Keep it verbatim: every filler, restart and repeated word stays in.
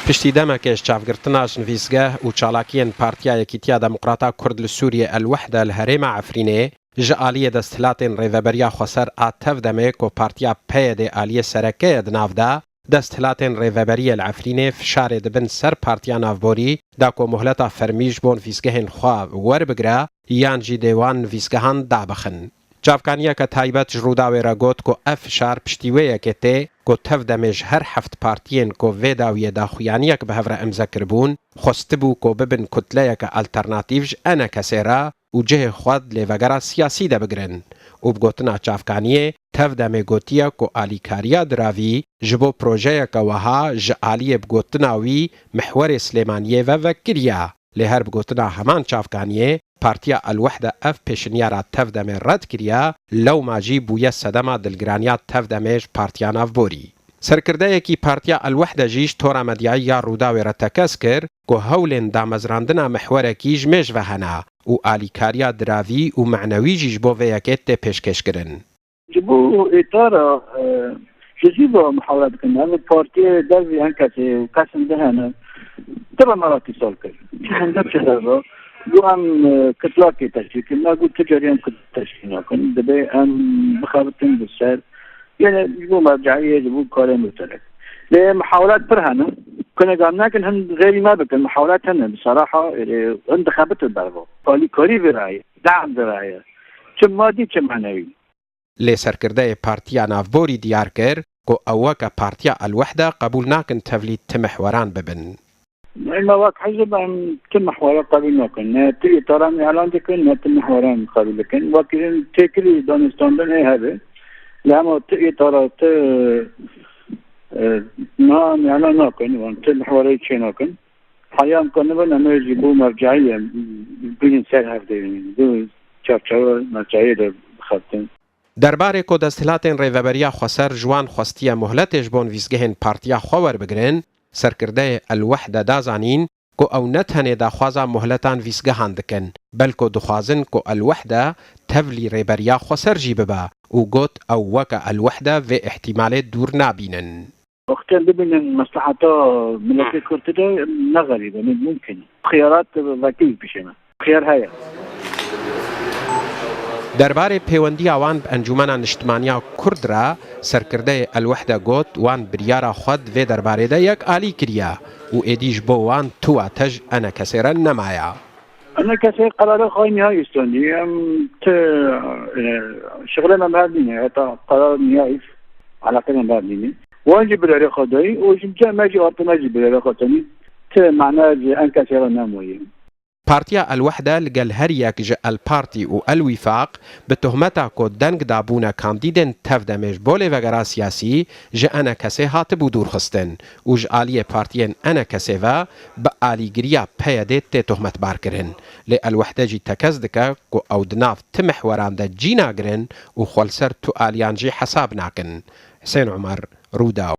Piştî demekê ji çavgirtina ji nivîsgeh û çalakiyên Partiya Yekîtiya Demokrata Kurd li Sûriyê El-Wehde li herêma Efrînê, ji aliyê desthilatên Rêveberiya Xweser a Tevdemê ku Partiya P Y D'ê aliyê sereke ye di nav de, desthilatên Rêveberiyê li Efrînê fişarê dibin ser Partiya Navborî da ku mohleta fermî ji bo nivîsgehên xwe werbigire yan jî dê wan nivîsgehan dabixin. Çavkaniyeke taybet ji Rûdawê re got ku ev fişar piştî wê yekê tê ku Tevdemê ji her heft partiyên ku vê dawiyê daxuyaniyek bi hev re îmze kiribûn, xwestibû ku bibin kutleyeke alternatîf ji E N K'ê re û cihê xwe di lêvegera siyasî de bigirin û bi gotina Çavkaniyê, Tevdemê gotiye ku alîkariya diravî ji bo projeyeke wiha ji aliyê bi gotina wî mihwerê Silêmaniyê ve vekiriye. Lê her bi gotina heman Çavkaniyê, Partiya El-Wehde ev pêşinyara Tevdemê red kiriye, lewma jî bûye sedema dilgiraniya Tevdemê ji Partiya Navborî. Serkirdeyekî Partiya El-Wehde jî ji tora medyayî ya Rûdawê re tekez kir ku hewlên damezrandina mihwerekî ji mêj ve hene û alîkariya diravî û manewî jî ji bo vê yekê tê pêşkêşkirin. Ji bo êtara, e, ji zî ve muhawele dikin. Ev partiyê dev vî hin kesê û kesin di hene. Tira me re tîsal kir. Çi hende çi hebe. Bû em, e, kitlakê teşkîl kirin. Me got tu carî em kitla teşkîl nakin. Dibê em bixebitin bi ser. Yine ji bo merceiyê, ji bo karê muhtelif. Lê muhawelat pir hene. Kunê gam nekin hin xêrî me bikin. Muhawelat hene. Bi seraha, e, hin dixebitin berva. Alîkarî viraye. Dam viraye. Çi madî, çi manewî. Lê serkirdeyê Partiya Navborî diyar kir ku ew weke Partiya El-Wehde qebûl nakin tevlî ti mihweran bibin. Me wek hizb em ti mihwere qebûl nakin. Ne ti îtaran îlan dikin, ne ti mihweran qebûl dikin. Wekî têkilî danûstandin ê hebe. Lê hema ti îtara, ti, e, niha îlan nakin, wan ti mihwereyê çê nakin. Heya em ku nibin, em ê jî bo merceiyê bînin ser hevdê, di çarçewa merceiyê de bixebtin. Derbarê ku desthilatên Rêveberiya Xweser ji wan xwestiye muhletê ji bo nivîsgehên partiya xwe werbigirin, serkirdeyê El-Wehde da zanîn ku ew ne tenê daxwaza muhleta nivîsgehan dikin, belko dixwazin ku El-Wehde tevlî Rêberiya Xweser jî bibe û got ew weke El-Wehde vê îhtîmalê dûr nabînin. Wextê em bibînin mesleheta miletê Kurd tê de, ne xerîb e, ne mumkin e. Xiyarat vekî pişê me. Xiyar heye. Derbarê pêwendiya wan bi Encûmena Niştimaniya Kurd re, serkirdeyê El-Wehde got, wan biryara xwe di vê derbarê de yek alî kiriye û êdî ji bo wan tu wate ji E N K'ê re nemaye. Em kesê qerarê xwe nihayî standî. Em ti, e, şixulê me bi hev nîne. Heta qerar nihayî eleqê me bi hev nîne. Wan jî bi rêrê xwe dayî û ji cem me jî hatine jî bi rêrê xwe tenî. Ti mane ji en kesê re nemaye. Partiya El-Wehde li gel her yek ji El Partî û El Wîfaq bi tohmeta ku deng dabûne kandîdên Tevdemê ji bo lêvegera siyasî ji E N K'ê hatibû dûrxistin û ji aliyê partiyên E N K'ê ve bi alîgiriya P Y D'ê tê tohmetbar kirin. Lê El-Wehde jî tekez dike ku ew di nav ti mihweran de cî nagirin û xwe li ser tu aliyan jî hesab nakin. Hisên Umer, Rûdaw.